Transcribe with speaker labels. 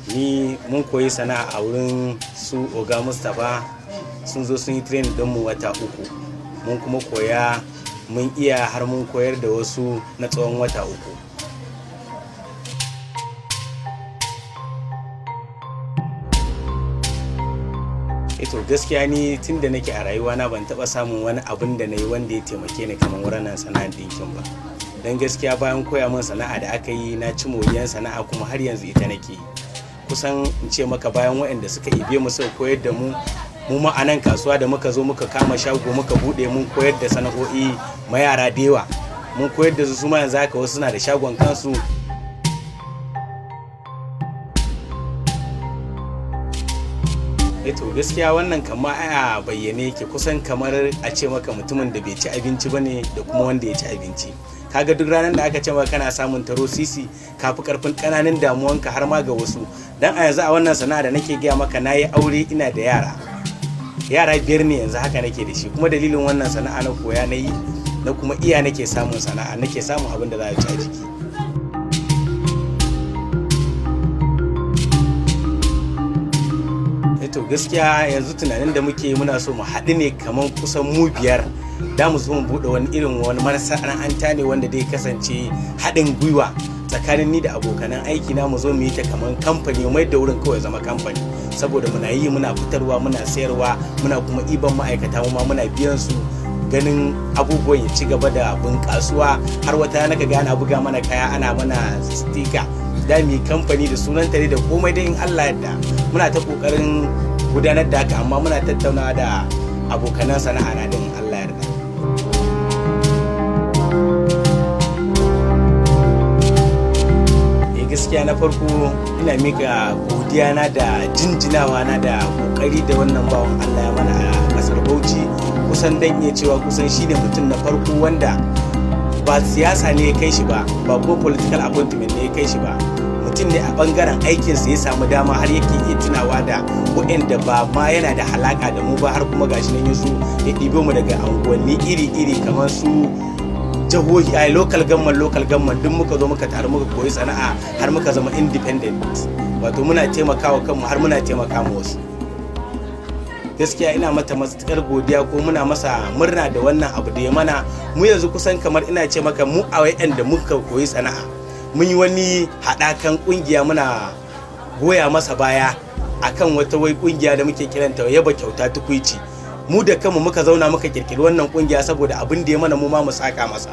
Speaker 1: Ni mun koyi sana'a a wurin su Oga Mustapha. Sun zo sun yi training ɗinmu wata 3. Mun kuma koya, mun iya, har mun koyar da wasu na tsawon wata 3. To, gaskiya ni tun da nake a rayuwana ban taɓa samun wani abin da na yi wanda ya taimake ni kamar wurin sana'ar ɗinkin ba. Don gaskiya, bayan koya min sana'a da aka yi, na ci moriyan sana'a, kuma har yanzu ita nake yi. Kusan in ce maka, bayan waɗanda suka ibe mu suka koyar da mu, mu ma a nan kasuwa da muka zo muka kama shago muka buɗe, mun koyar da sana'o'i ma yara da yawa. Mun koyar da su, su ma yanzu haka wasu suna da shagon kansu. To, gaskiya wannan kama a bayyane yake. Kusan kamar a ce maka mutumin da bai ci abinci bane da kuma wanda ya ci abinci. Kaga duk ranar da aka ce maka kana samun taro sisi, ka fi karfin kananan damuwanka har ma ga wasu. Dan a yanzu a wannan sana'a da nake gaya maka, na yi aure, ina da yara, yara biyar ne yanzu haka nake da shi. Kuma dalilin wannan sana'a na koya, na yi, na kuma iya, nake samun sana'a, nake samun abin da za a ci a jiki. To, gaskiya yanzu tunanin da muke, muna so mu haɗu ne kamar kusan mu biyar, da mu zo mu buɗe wani irin wani masana'anta ne wanda dai kasance haɗin gwiwa tsakanin ni da abokanan aiki na. Mu zo mu yi ta kamar kamfani, mai da wurin kawai zama kamfani, saboda muna yi, muna fitarwa, muna sayarwa, muna kuma iban ma'aikata, mu ma muna biyan su, ganin abubuwan ya ci gaba da bunƙasuwa, har wata rana ka ga ana buga mana kaya, ana mana sticker. Da mu yi kamfani da sunan tare da komai dai, in Allah yadda. Muna ta kokarin gudanar da haka, amma muna tattaunawa da abokanan sana'a na din, Allah yarda. Eh, gaskiya na farko ina mika godiya na da jinjinawa na da kokari da wannan bawan Allah ya mana a kasar Bauchi. Kusan dan iya cewa kusan shine mutum na farko wanda ba siyasa ne ya kai shi ba, ba ko political appointment ne ya kai shi ba. Mutum ne a bangaren aikinsa ya samu dama har yake iya tunawa da waɗanda ba ma yana da halaka da mu ba, har kuma gashi nan yazo ya ɗibo mu daga anguwanni iri-iri, kamar su jihohi, a local government, local government duk muka zo muka taru, muka koyi sana'a, har muka zama independent, wato muna taimakawa kanmu har muna taimaka ma wasu. Gaskiya ina mata matuƙar godiya, ko muna masa murna da wannan abu da ya mana. Mu yanzu kusan kamar ina ce maka, mu a da muka koyi sana'a, mun yi wani haɗakan ƙungiya, muna goya masa baya akan wata wai ƙungiya da muke kiranta Yaba Kyauta Tukuici. Mu da kanmu muka zauna muka kirkiri wannan ƙungiya saboda abin da ya mana, mu ma mu saka masa.